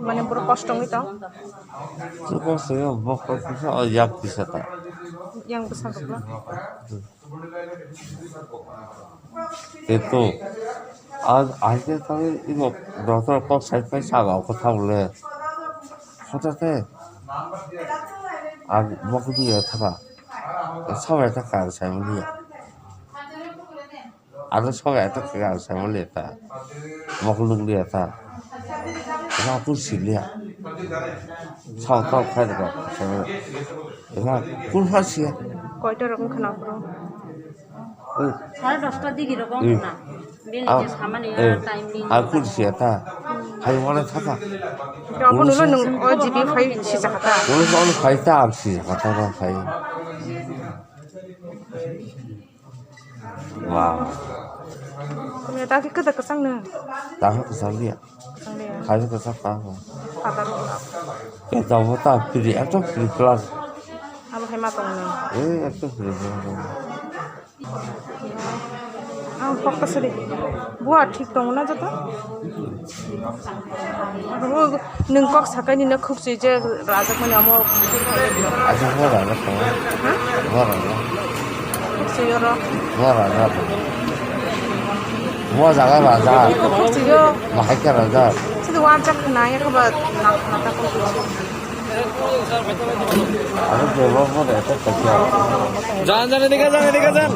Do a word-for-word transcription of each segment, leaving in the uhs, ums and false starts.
Mane borok kosto wngwi tong. Chwng kosto wngya, bo kosto kisa, o yak kisa ta. Yang bwsarokno. Teto. Ang, ang khe thangwi imo doctor kok sai phai saga o kotha bole. Hota te. Ang mokol ya thaka. Sabai thaka ang sai mani ya. Ano soga eto kega ang sai mani ta. Mokol nukli ta. Ema kun silia. Sao tao khai daga. Ema kun ha sia. Koita rok wngkha na bro? Sare dosta digi rok wngkha na. Bini je samani ya timing. Ang kun sia ta. Hai wala thaka. Abo nulo nung o G B phai sijak kha ta. Wala wala phai ta ang sijak kha ta phai. Wow. Kami ta ki kada kasang na. Ta ha kasang dia. Kasang dia. Khai kasang ta. Patar. Kita buta free, eto free class. Abo hai ma tong na. Eh, eto free class. Ang kok kasari. Bua thik tong na jata. Abo nwng kok sakai ni na khuk se je rajak mani amo. Acha ho rajak tong. Ha? Ho rajak. Khuk se yo ro. Ho rajak. Ho jaga rajak. Khuk se yo. Bahai khe rajak. Sidi wanjak na ya kaba na na ta khuk se. Jangan, jangan, ini kan, jangan, ini kan, jangan.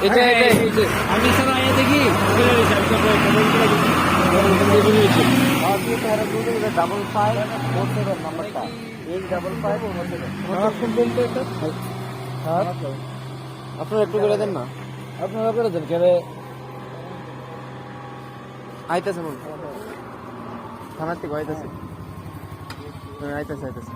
এটা, এটা, এই যে আমি স্যার আয়া দেখি। Double five four seven number টা। Eight double five four seven। আপনারা একটু করে দেন না। আপনারা করে দেন, কেন? আইতাছে মনে হয়। থানার থেকে আইতাছে। হ্যাঁ, আইতাছে, আইতাছে।